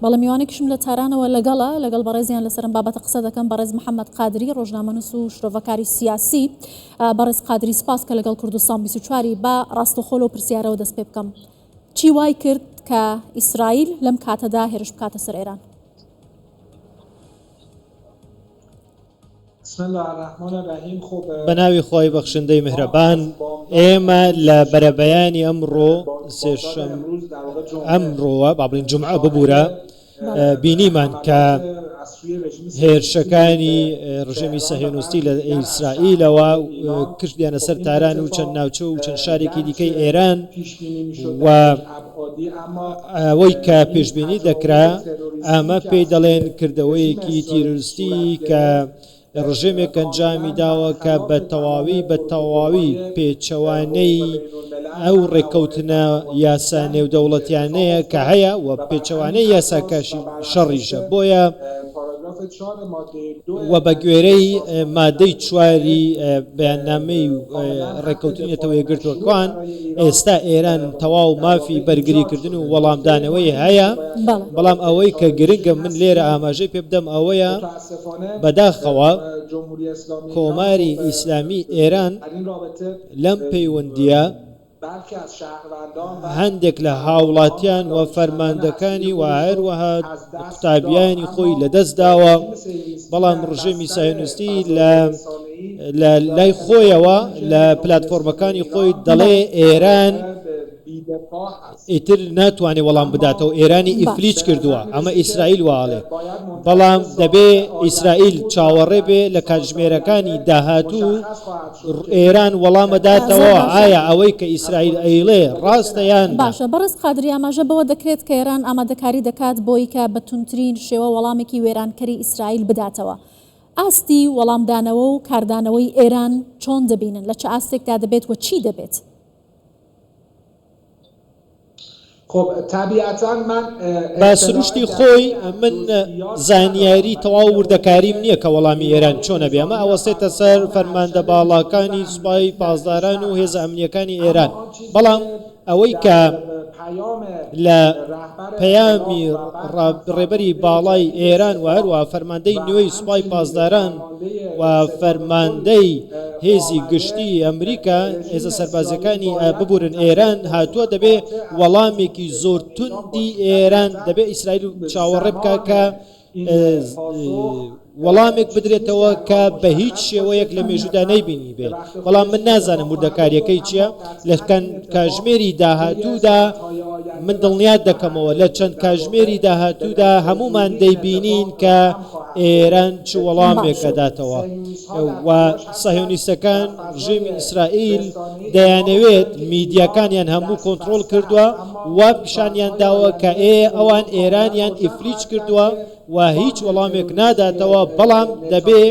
بەڵێ میوانێکیشم لە تارانەوە لەگەڵە، لەگەڵ بەڕێزیان لەسەر ئەم بابەتە قسە دەکەم، بەڕێز محەمەد قادری، ڕۆژنامەنووس و شرۆڤەکاری سیاسی. بەڕێز قادری سپاس کە لەگەڵ کوردستان 24 ی. با ڕاستەوخۆ لەو پرسیارەوە دەست پێ بکەم. چی وای کرد کە ئیسرائیل لەم کاتەدا هێرش بکاتە سەر ئێران؟ بە ناوی خوای بەخشندەی میهرەبان، ئێمە لە بەرەبەیانی ئەمڕۆ سێشەم ئەمڕۆوە با بڵێین جومعە ببورە بینیمان کە هێرشەکانی ڕژێمی سەهیۆنیستی لە ئیسرائیلەوە کردیانە سەر تاران و چەند ناوچە و چەند شارێکی دیکەی ئێران و ئەوەی کە پێشبینی دەکرا ئەمە پێی دەڵێن کردەوەیەکی تیرۆریستی کە ڕژێمێک ئەنجامی داوە کە بە تەواوی بە تەواوی پێچەوانەی ئەو ڕێککەوتنە یاسا نێودەوڵەتیانەیە کە هەیە و پێچەوانەی یاساکاشی شەڕیشە بۆیە و بە گوێرەی مادەی چواری بەیاننامەی ڕێککەوتنی نەتەوە یەکگرتووەکان ئێستا ئێران تەواو مافی بەرگریکردن و وەڵامدانەوەی هەیە بەڵام ئەوەی کە گرنگە من لێرە ئاماژەی پێ بدەم ئەوەیە بەداخەوە کۆماری ئیسلامی ئێران لەم پەیوەندییە هەندێک لە هاوڵاتیان و فەرماندەکانی و هەروەها قوتابیانی خۆی لەدەست داوە، بەڵام ڕژێمی سایۆنیستی لە لە لای خۆیەوە لە پلاتفۆرمەکانی خۆی دەڵێ ئێران ئیتر ناتوانێ وەڵام بداتەوە ئێرانی ئیفلیج کردووە ئەمە ئیسرائیل واڵێ بەڵام دەبێ ئیسرائیل چاوەڕێ بێ لە کاتژمێرەکانی داهاتوو ئێران وەڵامەداتەوە ئایا ئەوەی کە ئیسرائیل ئەیڵێ ڕاستە یان نا؟ باشە بەڕێز قادری ئاماژە بەوە دەکرێت کە ئێران ئامادەکاری دەکات بۆی کە بە توندترین شێوە وەڵامێکی وێرانکەری ئیسرائیل بداتەوە. ئاستی وەڵامدانەوە و کاردانەوەی ئێران چۆن دەبینن؟ لە چ ئاستێکدا دەبێت و چی دەبێت؟ بە سروشتی خۆی من زانیاری تەواو وردەکاریم نییە کە وەڵامی ئێران چۆنە بێ ئەمە ئەوەستێتە سەر فەرماندە باڵاکانی سوپای پاسداران و هێزە ئەمنییەکانی ئێران بەڵام ئەوەی کە لە پەیامی ڕێبەری باڵای ئێران و هەروەها فەرماندەی نوێی سوپای پاسداران و فەرماندەی هێزی گشتی ئەمریکا هێزە سەربازیەکانی ببورن ئێران هاتووە دەبێ وەڵامێکی زۆر توندی ئێران دەبێ ئیسرائیل چاوەڕێ بکە کە وەڵامێک بدرێتەوە کە بە هیچ شێوەیەک لە مێژوودا نەیبینی بێت بەڵام من نازانم وردەکاریەکەی چییە لە کاژمێری داهاتوودا من دڵنیات دەکەمەوە لە چەند کاژمێری داهاتوودا هەمومان دەیبینین کە ئێران چ وەڵامێک ئەداتەوە و سەهیۆنیستەکان ڕژێمی ئیسرائیل دەیانەوێت میدیاکانیان هەموو کۆنترۆڵ کردووە و پیشانیان داوە کە ئێ ئەوان ئێرانیان ئیفلیج کردووە و هیچ وەڵامێک ناداتەوە بەڵام دەبێ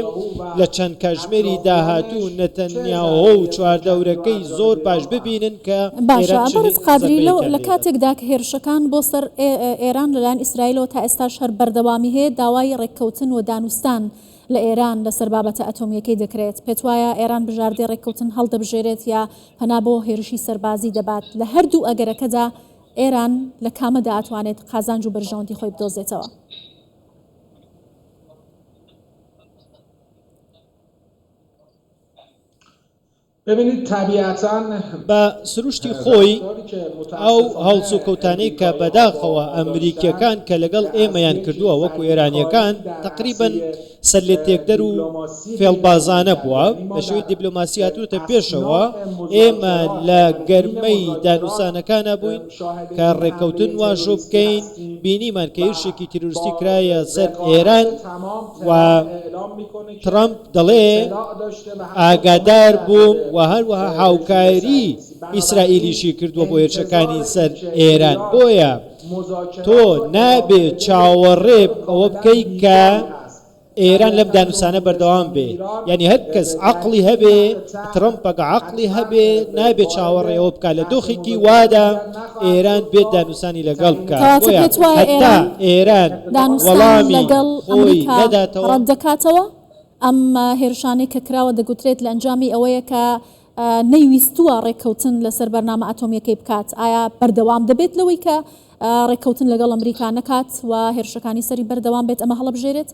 لە چەند کاژمێری داهاتوو نەتەنیاهۆ و چواردەورەکەی زۆر باش ببینن کە باشە ئێران چ بەڕێز قادری لەو زەربەیەکیان لە لێدەدا. کاتێکدا کە هێرشەکان بۆ سەر ئێران لەلایەن ئیسرائیلەوە تا ئێستاش هەر بەردەوامی هەیە داوای ڕێککەوتن و دانوستان لە ئێران لەسەر بابەتە ئەتۆمییەکەی دەکرێت پێتوایە ئێران بژاردەی ڕێککەوتن هەڵدەبژێرێت یا پەنا بۆ هێرشی سەربازی دەبات لە هەردوو ئەگەرەکەدا ئێران لە کامەدا ئەتوانێت قازانج و بەرژەوەندی خۆی بدۆزێتەوە؟ بە سروشتی خۆی ئەو هەڵسوکەوتانەی کە بەداخەوە ئەمریکیەکان کە لەگەڵ ئێمەیان کردووە وەکو ئێرانیەکان تەقریبەن سەرلێتێکدەر و فێڵبازانە بووە بە شێوەی دیبلۆماسی هاتوونەتە پێشەوە ئێمە لە گەرمەی دانوسانەکانە بووین کە ڕێککەوتن واژۆ بکەین بینیمان کە هێرشێکی تیرۆریستی کرایە سەر ئێران و ترەمپ دەڵێ ئاگادار بووم و هەروەها هاوکاری ئیسرائیلیشی کردووە بۆ هێرشەکانی سەر ئێران بۆیە تۆ نابێ چاوەڕێ ئەوە بکەی کە ئێران لەم دانوسانە بەردەوام بێ یعنی هەر کەس عەقڵی هەبێ ترەمپەکە عەقڵی هەبێ نابێ چاوەڕێ ئەوە بکات لە دۆخێکی وادا ئێران بێت دانوسانی لەگەڵ بکات کەواتە بۆیە پێت وایە هەتا ئێران ئێران دانوستان وەڵامی لەگەڵ خۆی ئەمریکا نەداتەوە. ڕەت دەکاتەوە؟ ئەم هێرشانەی کە کراوە دەگوترێت لە ئەنجامی ئەوەیە کە نەیویستووە ڕێککەوتن لەسەر بەرنامە ئەتۆمییەکەی بکات، ئایا بەردەوام دەبێت لەوەی کە. ڕێککەوتن لەگەڵ ئەمریکا نەکات و هێرشەکانی سەری بەردەوام بێت ئەمە هەڵبژێرێت؟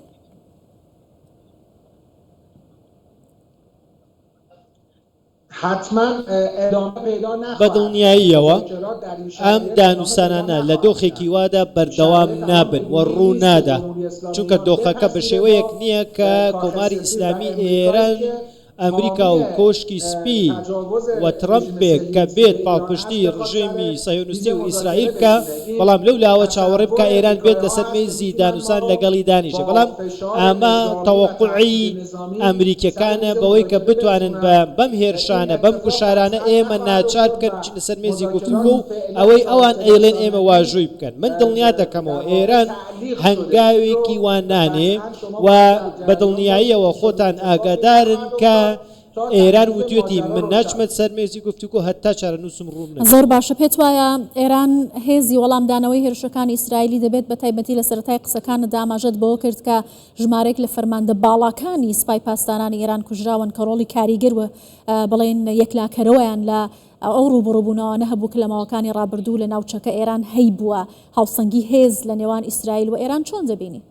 بە دڵنیاییەوە ئەم دانوسانانە لە دۆخێکی وادا بەردەوام نابن و ڕوو نادا، چونکە دۆخەکە بە شێوەیەک نییە کە کۆماری ئیسلامی ئێران ئەمریکا و کۆشکی سپی و ترەمپێک کە بێت پاڵپشتی ڕژێمی سەهیۆنستی و ئیسرائیل بکا، بەڵام لەو لاوە چاوەڕێ بکا ئێران بێت لەسەر مێزی دانوسان لەگەڵی دانیشێ، بەڵام ئەمە تەوەقوعی ئەمریکیەکانە بەوەی کە بتوانن بە بەم هێرشانە بەم گوشارانە ئێمە ناچار بکەن بچینە سەر مێزی گفتوگۆ و ئەوەی ئەوان ئەیڵێن ئێمە واژۆی بکەن. من دڵنیا دەکەمەوە ئێران هەنگاوێکی وا نانێ و بە دڵنیاییەوە خۆتان ئاگادارن کە ئێران وتوێتی من ناچمە سەر مێزی گفتوگۆ هەتا چارەنووسم ڕوون نەبێتەوە. زۆر باشە پێت وایە ئێران هێزی وەڵامدانەوەی هێرشەکانی ئیسرائیلی دەبێت بەتایبەتی لە سەرەتای قسەکانتدا ئاماژەت بەوە کرد کە ژمارەیەک لە فەرماندە باڵاکانی سپای پاسدارانی ئێران کوژراون کە ڕۆڵی کاریگەر و بڵێین یەکلاکەرەوەیان لە ئەو ڕووبەڕووبوونەوانە هەبوو کە لە ماوەکانی ڕابردوو لە ناوچەکە ئێران هەیبووە، هاوسەنگی هێز لە نێوان ئیسرائیل و ئێران چۆن دەبینی؟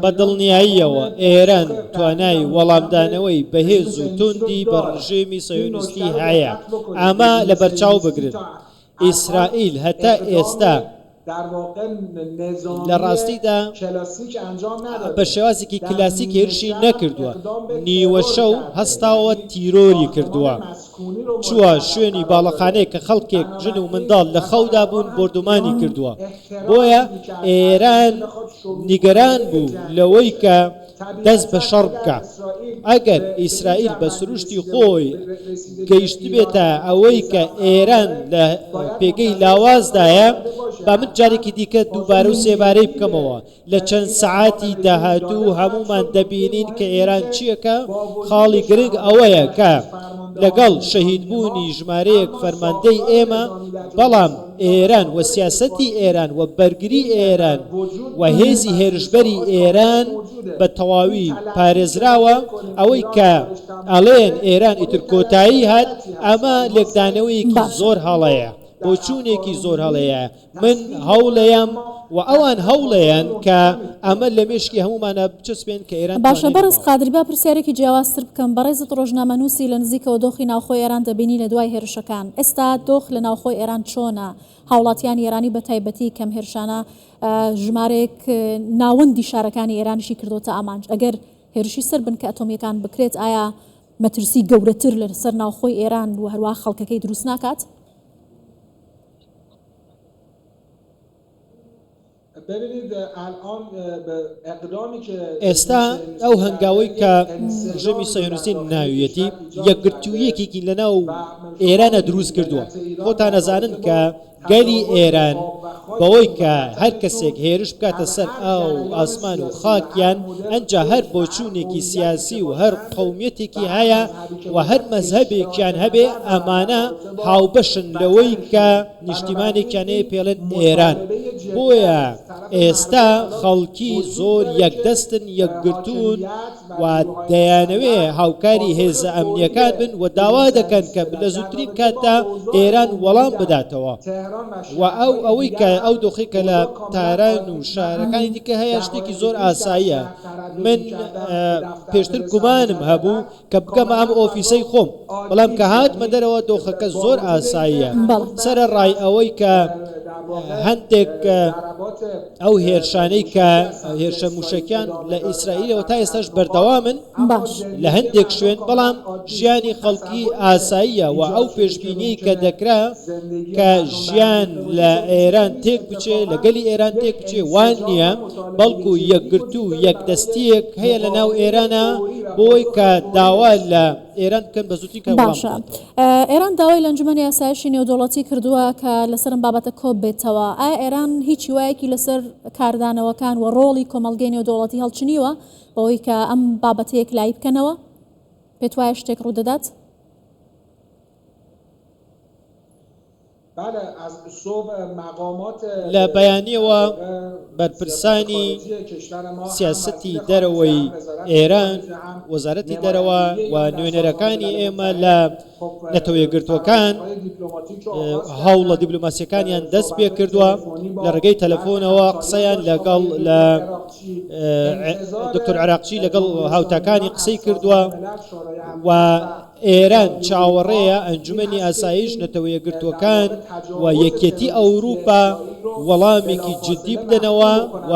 بە دڵنیاییەوە ئێران توانای وەڵامدانەوەی بەهێز و توندی بە ڕژێمی سەهیۆنیستی هەیە، ئەمە لەبەرچاو بگرن. ئیسرائیل هەتا ئێستا لە ڕاستیدا بە شێوازێکی کلاسیک هێرشی نەکردووە، نیوەشەو هەستاوە تیرۆری کردووە، چووە شوێنی باڵەخانەیەک کە خەڵکێک ژن و منداڵ لە خەودا بوون بۆردومانی کردووە، بۆیە ئێران نیگەران بوو لەوەی کە دەست بە شەڕ بکا. ئەگەر ئیسرائیل بە سروشتی خۆی گەیشتبێتە ئەوەی کە ئێران لە پێگەی لاوازدایە، با من جارێکی دیکە دووبارە و سێبارەی بکەمەوە، لە چەند سەعاتی داهاتوو هەموومان دەبینین کە ئێران چییەکە، خاڵی گرنگ ئەوەیە کە لەگەڵ شەهیدبوونی ژمارەیەک فەرماندەی ئێمە، بەڵام ئێران و سیاسەتی ئێران و بەرگری ئێران و هێزی هێرشبەری ئێران بە تەواوی پارێزراوە، ئەوەی کە ئەڵێن ئێران ئیتر کۆتایی هات، ئەمە لێکدانەوەیەکی زۆر هەڵەیە، بۆچوونێکی زۆر هەڵەیە. من هەوڵەیەم و ئەوان هەوڵەیەن کە ئەمە لە مێشکی هەموومانا بچەسپێن کە ئێران باشە توانای بەڕێز نەماوە. قادری با پرسیارێکی جیاوازتر بکەم، بەڕێزت ڕۆژنامەنووسی لە نزیکەوە دۆخی ناوخۆی ئێران دەبینی لە دوای هێرشەکان، ئێستا دۆخ لە ناوخۆی ئێران چۆنە؟ هاوڵاتیانی ئێرانی بە تایبەتی کەم هێرشانە ژمارەیەک ناوەندی شارەکانی ئێرانیشی کردۆتە ئامانج، ئەگەر هێرشی سەر بنکە ئەتۆمییەکان بکرێت ئایا مەترسی گەورەتر لە سەر ناوخۆی ئێران و هەروەها خەڵکەکەی دروست ناکات؟ ئێستا ئەو هەنگاوەی کە ڕژێمی سەهیۆنیستی ناویەتی یەکگرتووییەکێکی لەناو ئێرانە دروست کردووە. خۆتان ئەزانن کە گەلی ئێران بەوەی کە هەر کەسێک هێرش بکاتە سەر ئاو و ئاسمان و خاکیان ئەنجا هەر بۆچوونێکی سیاسی و هەر قەومیەتێکی هەیە و هەر مەزهەبێکیان هەبێ ئەمانە هاوبەشن لەوەی کە نیشتیمانێکیان هەیە پێڵێن ئێران بۆیە ئێستا خەڵکی زۆر یەکدەستن یەکگرتوون و دەیانەوێ هاوکاری هێزە ئەمنییەکان بن و داوا دەکەن کە لە زووترین کاتدا ئێران وەڵام بداتەوە و ئەو ئەوەی کە ئەو دۆخی کە لە تاران و شارەکانی دیکە هەیە شتێکی زۆر ئاساییە من پێشتر گومانم هەبوو کە بگەمە ئەم ئۆفیسەی خۆم، بەڵام کە هاتمە دەرەوە دۆخەکە زۆر ئاساییە، سەرەڕای ئەوەی کە هەندێک ئەو هێرشانەی کە هێرشە موشەکیان لە ئیسرائیلەوە تا ئێستاش بەردەوامن لە هەندێک شوێن، بەڵام ژیانی خەڵکی ئاساییە و ئەو پێشبینیەی کە دەکرا کە ژیان لە ئێران تێک بچێ، لە گەلی ئێران تێک بچێ وا نییە. بەڵکو یەکگرتوو و یەکدەستییەک هەیە لە ناو ئێرانە بۆی کە داوا لە ئێران بکەن بە زووترین کات وەڵام باشە بداتەوە. ئێران داوای لە ئەنجومەنی ئاسایشی نێودەوڵەتی کردووە کە لەسەر ئەم بابەتە کۆببێتەوە، ئایا ئێران هیچ هیوایەکی لەسەر کاردانەوەکان و ڕۆڵی کۆمەڵگەی نێودەوڵەتی هەڵچنیوە بەوەی کە ئەم بابەتە یەکلایی بکەنەوە؟ پێتوایە شتێک ڕوودەدات؟ لە بەیانییەوە بەرپرسانی سیاسەتی دەرەوەی ئێران، وەزارەتی دەرەوە و نوێنەرەکانی ئێمە لە نەتەوە یەکگرتووەکان هەوڵە دیبلۆماسیەکانیان دەست پێ کردووە لە ڕێگەی تەلەفۆنەوە قسەیان لەگەڵ لە دکتۆر عراقچی لەگەڵ هاوتاکانی قسەی کردووە و ئێران چاوەڕێیە ئەنجومەنی ئاسایش، نەتەوە یەکگرتووەکان و یەکیەتی ئەوروپا وەڵامێکی جددی بدەنەوە و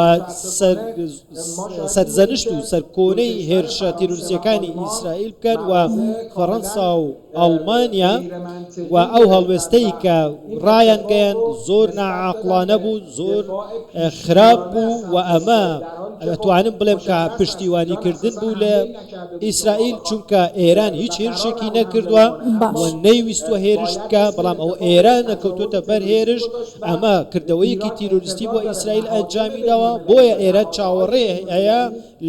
سەرزەنشت و سەرکۆنەی هێرشە تیرۆریستییەکانی ئیسرائیل بکەن و فەڕەنسا و ئەڵمانیا و ئەو هەڵوێستەی کە ڕایانگەیاند زۆر ناعاقڵانە بوو، زۆر خراپ بوو و ئەمە ئەتوانم بڵێم کە پشتیوانیکردن بوو لە ئیسرائیل چونکە ئێران هیچ هێرشێکی نەکردووە و نەیویستووە هێرش بکە بەڵام ئەوە ئێرانە کەوتۆتە بەر هێرش ئەمە کردەوەیەکی تیرۆریستی بۆ ئیسرائیل ئەنجامی داوە بۆیە ئێران چاوەڕێ هەیە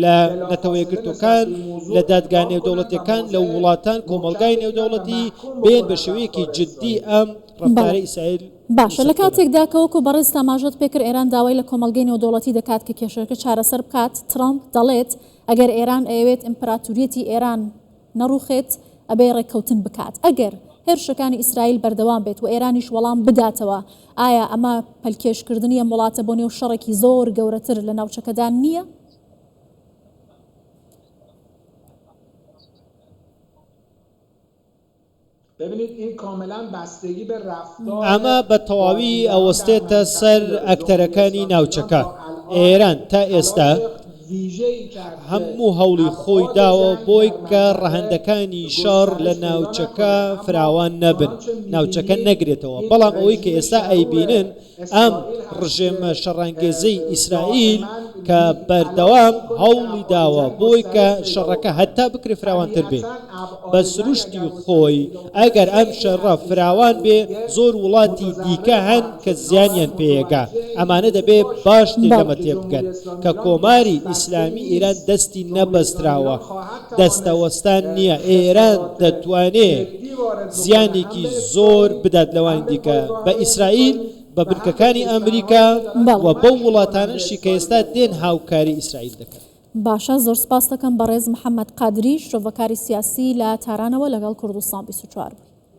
لە نەتەوە یەکگرتووەکان لە دادگا نێودەوڵەتیەکان لە وڵاتان کۆمەڵگای نێودەوڵەتی بێن بە شێوەیەکی جدی ئەم ڕەفتارەی ئیسرائیل باشە لە کاتێکدا کە وەکو بەڕێزت ئاماژەت پێکرد ئێران داوای لە کۆمەڵگەی نێودەوڵەتی دەکات کە کێشەکە چارەسەر بکات، ترەمپ دەڵێت ئەگەر ئێران ئەیەوێت ئیمپراتوریەتی ئێران نەڕوخێت ئەبێ ڕێککەوتن بکات. ئەگەر هێرشەکانی ئیسرائیل بەردەوام بێت و ئێرانیش وەڵام بداتەوە ئایا ئەمە پەلکێشکردنی ئەم وڵاتە بۆ نێو شەڕێکی زۆر گەورەتر لە ناوچەکەدا نییە؟ ئەمە بە تەواوی ئەوەستێتە سەر ئەکتەرەکانی ناوچەکە. ئێران تا ئێستا هەموو هەوڵی خۆی داوە بۆی کە ڕەهەندەکانی شەڕ لە ناوچەکە فراوان نەبن، ناوچەکە نەگرێتەوە، بەڵام ئەوەی کە ئێستا ئەیبینن ئەم ڕژێمە شەڕانگێزەی ئیسرائیل کە بەردەوام هەوڵی داوە بۆی کە شەڕەکە هەتا بکرێ فراوانتر بێ بە سروشتی خۆی ئەگەر ئەم شەڕە فراوان بێ زۆر وڵاتی دیکە هەن کە زیانیان پێیەگا ئەمانە دەبێ باش لەمە تێبگەن کە کۆماری ئیسلامی ئیران دەستی نەبەستراوە دەستەوەستان نییە ئێران دەتوانێ زیانێکی زۆر بدات لەوانی دیکە بە ئیسرائیل، بە بنکەکانی ئەمریکا و بەو وڵاتانەشی کە ئێستا دێن هاوکاری ئیسرائیل دەکەن. باشە زۆر سپاست دەکەم بەڕێز محەمەد قادری شرۆڤەکاری سیاسی لە تارانەوە لەگەڵ کوردستان 24 بووی.